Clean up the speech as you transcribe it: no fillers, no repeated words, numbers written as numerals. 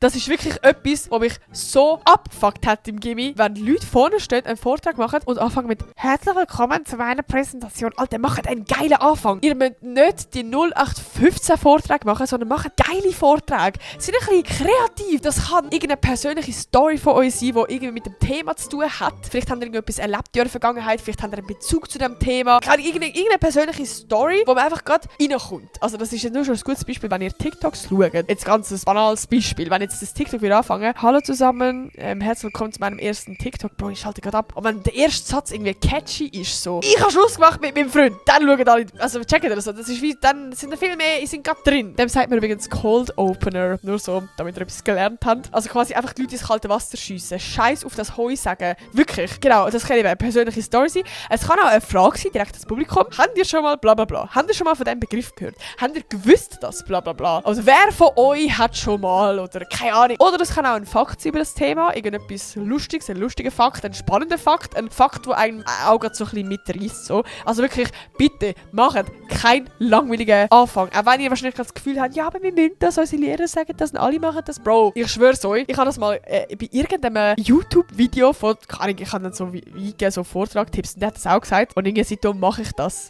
Das ist wirklich etwas, was mich so abgefuckt hat im Gimmi, wenn Leute vorne stehen, einen Vortrag machen und anfangen mit «Herzlich willkommen zu meiner Präsentation». Alter, macht einen geilen Anfang. Ihr müsst nicht die 0815 Vorträge machen, sondern macht geile Vorträge. Seid ein bisschen kreativ. Das kann irgendeine persönliche Story von euch sein, die irgendwie mit dem Thema zu tun hat. Vielleicht habt ihr irgendetwas erlebt in eurer Vergangenheit, vielleicht habt ihr einen Bezug zu dem Thema. Irgendeine persönliche Story, wo man einfach gerade reinkommt. Also das ist ja nur schon ein gutes Beispiel, wenn ihr TikToks schaut. Jetzt ganz ein banales Beispiel. Wenn jetzt das TikTok wieder anfangen. Hallo zusammen, herzlich willkommen zu meinem ersten TikTok. Bro, ich schalte gerade ab. Und wenn der erste Satz irgendwie catchy ist, so ich habe Schluss gemacht mit meinem Freund, dann schauen alle, also checken das so. Das ist wie, dann sind da viel mehr, ich sind gerade drin. Dem sagt man übrigens Cold Opener, nur so, damit ihr etwas gelernt habt. Also quasi einfach die Leute ins kalte Wasser schiessen. Scheiß auf das Heu sagen. Wirklich. Genau, das kann eben eine persönliche Story sein. Es kann auch eine Frage sein, direkt ans Publikum. Habt ihr schon mal bla bla bla? Habt ihr schon mal von diesem Begriff gehört? Habt ihr gewusst, dass bla bla bla? Also wer von euch hat schon mal oder keine Ahnung. Oder das kann auch ein Fakt sein über das Thema. Irgendetwas Lustiges, ein lustiger Fakt, ein spannender Fakt. Ein Fakt, der einem auch gerade so ein bisschen mitreißt. So. Also wirklich, bitte, macht keinen langweiligen Anfang. Auch wenn ihr wahrscheinlich das Gefühl habt, ja, aber wir müssen das, unsere Lehrer sagen das und alle machen das. Bro, ich schwör's euch, ich habe das mal bei irgendeinem YouTube-Video von, keine Ahnung, ich habe dann so wie so Vortragtipps und der hat das auch gesagt. Und irgendwie seitdem mache ich das.